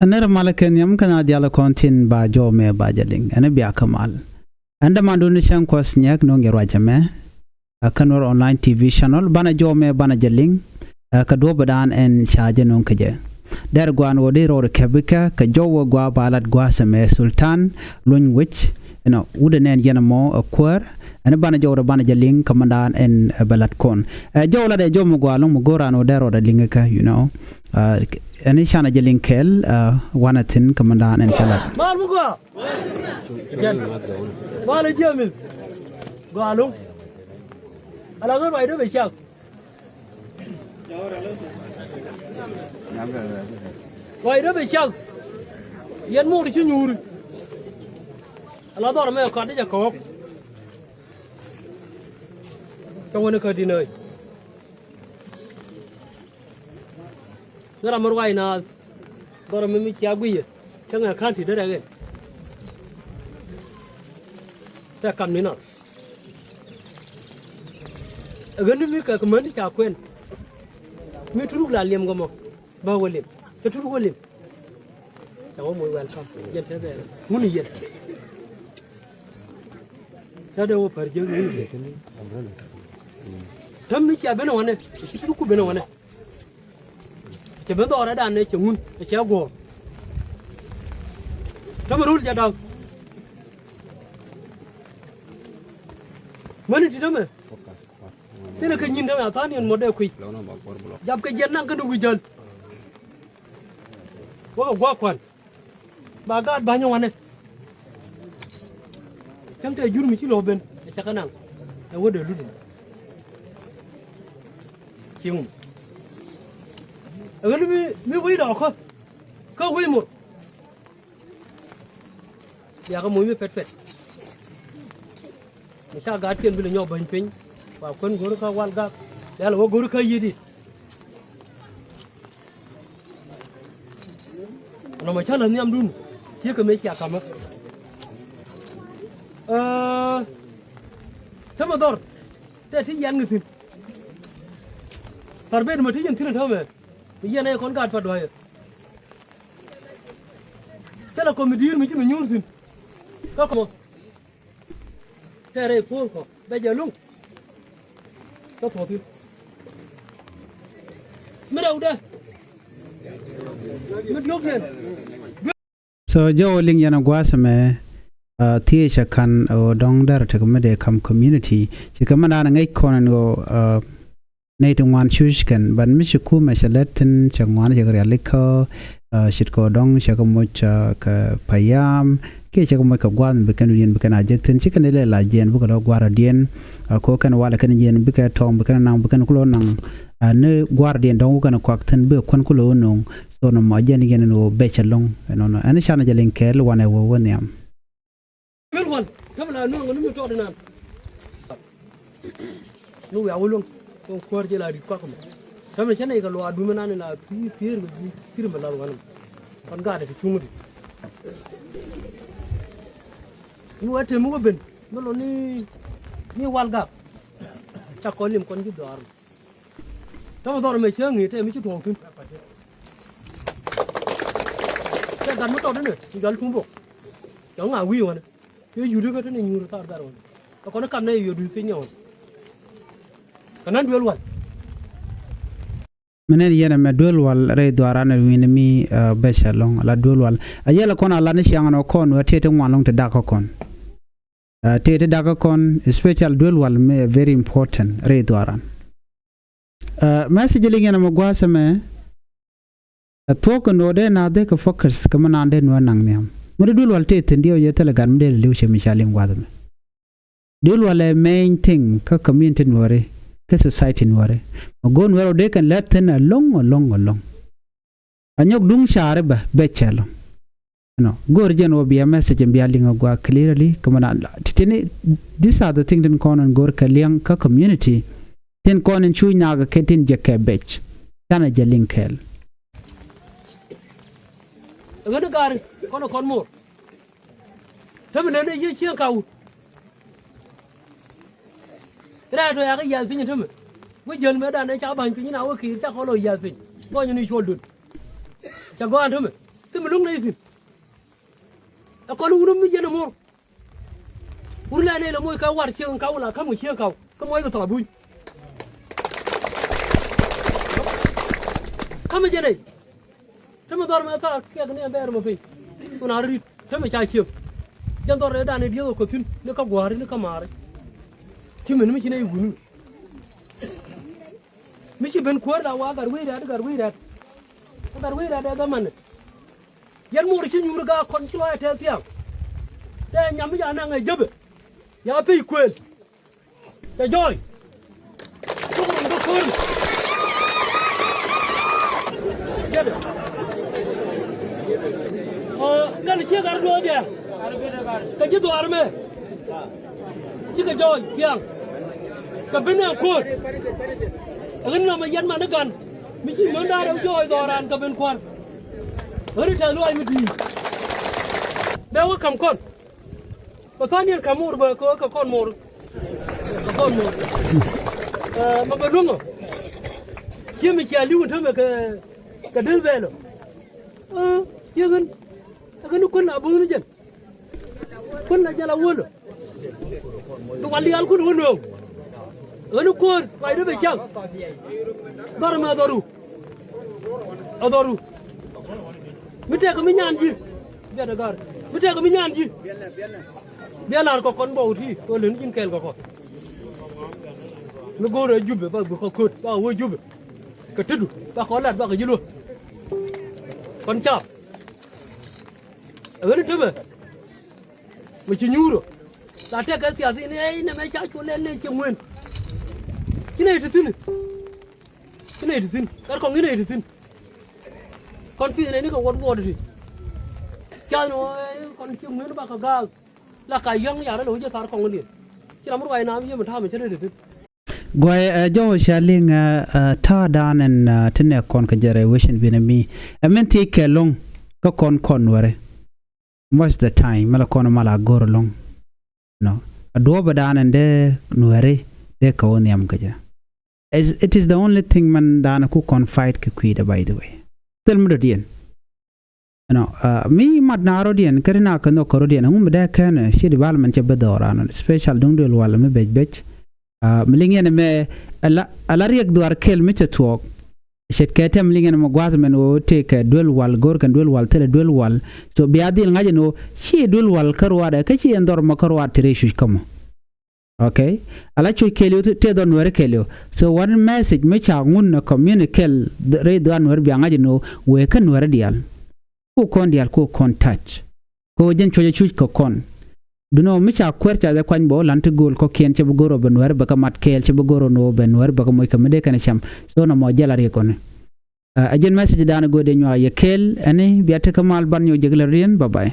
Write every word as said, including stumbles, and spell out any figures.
Ɛn nɛr malä kɛ nhiam kɛn a dial kɔn tin ba jɔw mɛ ba jɛ liŋ ɛn bia kä mal. Ɛn dämandun ni cäŋ kuɔth nyɛk no̱o̱ŋ jɛ ruacɛ mɛ. Ɛ kä Nuer Online T V channel banɛ jɔw mɛ banɛ jɛ liŋ. Ɛ kä duɔ̱pdan ɛn ca jɛ no̱o̱ŋ kä jɛ. Dɛr guan wä di rɔɔd kɛ bikɛ kɛ jɔw wä gua ba lat gua sɛ mɛ Sultan Luny Wec. Ɛnɔ wudɛ nɛn yɛn mɔ ɛ kuäär. Ɛn banɛ jɔw dɛ banɛ jɛ liŋ kä mɛndan ɛn ɛ bɛ lat kɔn. Ɛ jɔw lat ɛ jɔw mɛ gua loŋ mɛ go̱o̱r an wä dɛr rɔɔd ɛ liŋ kä, you know. Ɛ ɛn canɛ jɛ liŋ kɛɛl ɛ wanɛ thi̱n kä mɛndan ɛn cɛ lat. Mal mi gɔaa. Jɛn. Mal ɛ jiɛmith. Gɔaa lo̱ŋ. Ala ŋän ruacdä bɛ cak. Ruacdä bɛ cak. Yɛn mo̱o̱r ci nyuuri. Ala dhɔr mɛ kɔt di jɛ kɔɔk. Cä wä ni kä dinä. Ni ram mi ruac naath. Dhɔr mi mi cia guiyɛ cä ŋɛ ka̱n ti derɛ ɣɛn. Tɛ kam ni naath. Ɛ ɣän mi kɛ kɛ män ti ca kuɛn. Mi turuk la liɛm gɔmɔ bä wä liɛm cɛ turuk wä liɛm. Ca wä moc welcome yɛn te bɛ ŋun yɛn. Ca dee wä pär jiäk ni wi̱i̱. Täm mi cia ben wanɛ ci ti ku ben wanɛ. Cɛ ben dhɔrɛ dan ne cɛ ŋun cɛ guɔ̱ɔ̱r. Täm rul cɛ daw. Mäni ti tämɛ. Thinɛ kɛ nyin tämɛ a tha̱a̱n yɛn mɔ dee kui̱. Jap kɛ jiɛn naŋ kɛn wi̱i̱ jäl. Wä kɛ gua̱a̱k kuan. Ba gaat ba̱ny wanɛ. Cäŋ tɛ jur mi ci lo̱o̱ ben ɛ cakɛ naŋ. Ɛ wä dee lut in. Ci ŋum. Ɛ ɣän mi, mi wec dɔɔkä. Kä wec mor. Biakä moc mi pɛt pɛt. Mi ca gaatkiɛn bi lɛ nyɔk bäny piny. Wa kuän go̱ri kä wal gak. Bial wä go̱ri kä yiëëdit. Nɔmɔ cä lä nhiamdun. Ciekɛ mëë cia ka̱mä. Ɛ, tämɛ dhɔr. Tɛ ti yian ŋä thi̱n. Thar ben mɛ ti yɛn thi̱n ɛ tämɛ. Mi yɛn ɛ kɔn gaat pa duayɛ. Thilɛ kɔm mi di̱i̱r mi ci mi nyuur thi̱n. Kä kɔmɔ. Tɛɛrɛ i̱ puɔ̱ɔ̱r kɔ bɛ jɛ luŋ. Kä puɔ̱th in mi rɛwdɛ mi diɔ̱k yɛn. So jɔw liŋ yɛn a gua̱a̱th ɛmɛ. Thiecä ka̱n ɣöö dɔ̱ŋ dɛr tek mi dee ka̱m community ci kɛ mɛn da̱a̱n ŋäc kɔn ɛn ɣöö nɛy ti ŋuan cuc kɛn, but mi ci kumɛ cɛ lät thi̱n cɛ ŋuan cɛ kɛ rialikä. Ce̱tkɛ dɔ̱ŋ cɛ kɛ moc kɛ payam kiɛ cɛ kɛ moc kɛ gua̱a̱th mi bi kɛn wi̱i̱diɛn bi kɛn a jek thi̱n, ci kɛn ilɛ la jiɛn bikɛ lɔ gua̱a̱r a diɛn. Ko kɛn walɛ kɛn jiɛn bikɛ tɔ̱ɔ̱ŋ bi kɛn naŋ bi kɛn kulɔ naŋ. Ni gua̱a̱r a diɛn dɔ̱ŋ wä kɛn kuak thi̱n bikɛ kuän kulɔ wä no̱o̱ŋ. So nɔmɔ a jiɛn jiɛn ni wä bɛc ɛlɔ̱ŋ ɛnɔnɔ ɛn canɛ jɛ liŋ kɛɛl wanɛ wä wä nhiam. Duel wal tämɛ la nuɔ̱ŋ ni mi tɔɔt inan. Ni wiaa wä luäŋ kɔn kuäär jɛ la ri̱t kuak kɔmɛ. Tämɛ cä nɛy kɛ luaak dume nan in la pi̱i̱ thiëër kɛ gui̱i̱ thi̱r mɛ lath wanɛ. Kɔn gaatdɛ kɛ cuŋ di. Ni wä tëë mi wä ben mi lɔ ni, ni wal gak. Ca kɔn lim kɔn ji̱ dhɔaar. Tɔmɔ dhɔr mɛ cä ŋi̱i̱c tɛ mi ci tuɔɔk thi̱n. Tɛ gat mi tɔt inɛ ci gal tumbok. Cɛ ŋa wi̱i̱ wanɛ. Cɛ yut ikä tini nyuur thar gat wanɛ. Ɛ kɔn i̱ kam nɛ yɛ yot wi̱i̱ piny ɛ wanɛ. Kɛ nän duel wal. Mi nɛn yɛn ɛmɛ duel wal rɛy dhuaaran ɛ wi̱n mi bɛc ɛlɔ̱ŋ ala duel wal. A yɛl ɛ kɔn ala ni ciaŋ ɛn ɔ kɔn wä tëë ti ŋuan lɔ̱ŋ ti dak kä kɔn. Tëë ti dak kä kɔn, especial duel wal mi ɛ very important rɛy dhuaaran. Message liŋ yɛn ɛmɛ gua̱a̱th ɛmɛ. Ɛ thuɔ̱k kɛ nuɔɔdɛ naath dee kɛ focus kɛ mi naan dee nuɔɔd naŋ nhiam mi dee duel wal tëë thi̱n diɛw yɛ thilɛ gat mi dee li̱w cɛ mi ca liŋ gua̱a̱th ɛmɛ. Duel wal ɛ main thing kä community nuɔɔri kä society nuɔɔri. Mɛ go̱o̱r nuɔɔri ɔ dee kɛn lɛth thi̱n ɛlɔ̱ŋ ɛlɔ̱ŋ ɛlɔ̱ŋ. A nyɔk duŋ caari bɛ bɛ cɛl ɔ. Ɛnɔ go̱o̱r jɛn wä bia message bia liŋ a gua clearly kɛ mɛ na ti tini. These are the thing tin kɔn in go̱o̱r kɛ liɛŋ kä community. Tin kɔn in cu nyaak kɛ tin jɛ kɛ bec. Canɛ jɛ liŋ kɛɛl. Ɛ ɣän i̱ gaari kɔn ɛ kɔn moor. Tämɛ nɛn ɛ yiëë cieŋ kaw. Rɛɛ tɔ yakɛ yiath piny tämɛ. Wä jiäl mɛ dan ɛ ca ba̱ny piny in a wä ki̱i̱r ca kɔn lɔ yiath piny. Gɔny ni cuɔl dun. Ca gɔaan tämɛ. Mi lo̱ŋ nɛ ithin. Ɛ kɔn wun mi yɛn ɛ mor. Wur lɛ nɛ lɛ moc ka war cieŋ kaw la ka̱m kɛ cieŋ kaw. Kä moc kɛ thɔɔk buny. Ka̱m jɛ nɛy. Tämɛ dhɔr mɛ thaak kiɛk ni ɛn bɛɛr mɛ piny. Kun a ri̱t tämɛ ca cieŋ. Jɛn dhɔr rɛɛdan ni dieth ɛ kɔthin ni kä gua̱a̱ri ni kä maari. Ci mɛn mi ci nɛy wuni. Mi ci ben kuäär la wa gat wec rɛ̈t, gat wec rɛ̈t. Gat wec rɛ̈t ɛ dhɔmanɛ. Yɛn moor ci nyuur ga kɔn ci lɔaac tɛth thiaŋ. Tɛ nyam mi ca naŋ ɛ jäpɛ. Ya pec kuëël. Tɛ jɔɔy. Cuk rin kä kuäär. Jäpɛ. Ɔ, gat ciek ar duɔɔk jɛ. Kɛ ji̱ dhuaar mɛ. Cikɛ jɔɔc thiaŋ. Kɛ ben ɛ kuäär. Ɛ ɣän nɔmɔ yɛn man ni gan. Mi ci män da̱a̱r ɛ jɔɔc dhɔran kɛ ben kuäär. Ɣän i̱ tɛth luaac mi di̱i̱t. Bɛ wä ka̱m kɔn. Bɛ tha̱a̱n yɛn ka̱m moor bä kɛ kɔn moor. Kɛ kɔn moor. Ɛ, mɛ bɛ luäŋɔ. Ciɛ mi cia li̱w in tämɛ kɛ, kɛ deth bɛɛl ɔ. Ɛ, ciɛ ɣän. Ɛ ɣän i̱ kuän la bo̱o̱th ni jɛn. Kun na jala wolo. Ti wal dial kun wun weo. Ɣäni kuäär ruacdä bɛ cam. Dhɔr mɛ adhɔru. Adhɔru. Mi tɛk mi nyan ji̱. Biat ɛ gar. Mi tɛk mi nyan ji̱. Bia lar kɔkɔn bɔw ti kɛ leni ji̱n kɛɛl kɔkɔ. Mi go̱o̱r ɛ Jubɛ ba bi kɔ köt ba wä Jubɛ. Kɛ tetdu ba kɔ lat ba kɛ ji̱ luäk. Kɔn cap. Ɛ ɣäni tämɛ. Mi ci nyuurä. La tɛk kɛ thiathin ɛ inɛ mɛ ca cuɔ lɛl lɛ ciɛ ŋuën. Ci nɛy ti thi̱n. Ci nɛy ti thi̱n. Gat kɔŋ ci nɛy ti thi̱n. Kɔn pi̱th nɛy ni kɛ wuɔt wuɔt ti. Ca ni ɣöö kɔn ciɛ ŋuën bakɛ gaak. La ka yäŋ yarä lɛ wä jɛ thar kɔŋ ni. Ci ram mi ruac nam yiem ta̱a̱ mi ci nɛy ti thi̱n. Guay, ɛ, jɔw ca liŋ, ɛ, ɛ, ta̱a̱ da̱a̱n ɛn, ɛ, ti nɛ kɔn kɛ jɛ rɛy wecin binɛ mi. Ɛ min thiec kɛ lo̱ŋ kä kɔn kɔn nuɛri. Most the time mi la kɔn mal a go̱r lo̱ŋ. No. A duɔ̱ɔ̱p da̱a̱n ɛn dee nuɛri dee kɛ wä nhiam kɛ jɛ. Is, it is the only thing man da̱a̱n ku kɔn fight kɛ kui̱dɛ, by the way. Thil mi dɔ̱diɛn. No, uh, mi mat na rɔ̱diɛn, kä ri na kɛ nhɔk kɛ rɔ̱diɛn, ɛŋu mi dee kɛn, eh, ci development cɛ bi dhɔran, special duŋ duël wal mi bec bec. Uh, mi liŋ yɛn mɛ, ala, ala riɛk dhuar kɛl mi cɛ thuɔɔk. Ce̱tkɛ tɛm liŋ yɛn mɛ gua̱th mɛn ɣöö tëëkɛ duël wal, go̱o̱r kɛn duël wal, thilɛ duël wal. So, bia dhil ŋa̱c ɛn ɣöö, ci duël wal kä ruaadɛ, kä ci ɛn dhɔr mɔ kä ruaad ti rɛy cuc kä mɔ. Okay. Ala cuc kɛɛliw tëë dhɔr nuɛɛri kɛɛliw. So, one message mi ca ŋun ɛ communicate rɛy dhɔr nuɛɛri bia ŋa̱c ɛn ɣöö wëë kä nuɛɛri diaal. Ku kɔn diaal ku kɔn touch. Kɛ ɣöö jɛn cuɔ̱cɛ cuc kɛ kɔn. Duundɛ ɣöö mi ca kuɛɛr ca jɛ kuany bɛ ɣöö la̱n ti gööl kɔ̱kiɛn cɛ bi go̱r ɣöö bɛ nuɛɛri bɛ kɛ mat kɛɛl, cɛ bi go̱r ɣöö ni ɣöö bɛ nuɛɛri bɛ kɛ moc kɛ mi dee kɛn cam. So, nɔmɔ jɛl a riɛk ɣöni. Ɛ, ɛ jɛn message dan go̱o̱r dee nyuak yɛ kɛɛl, ɛni bia tekɛ mal ban nyɔk jek lɛ riɛn, bye bye.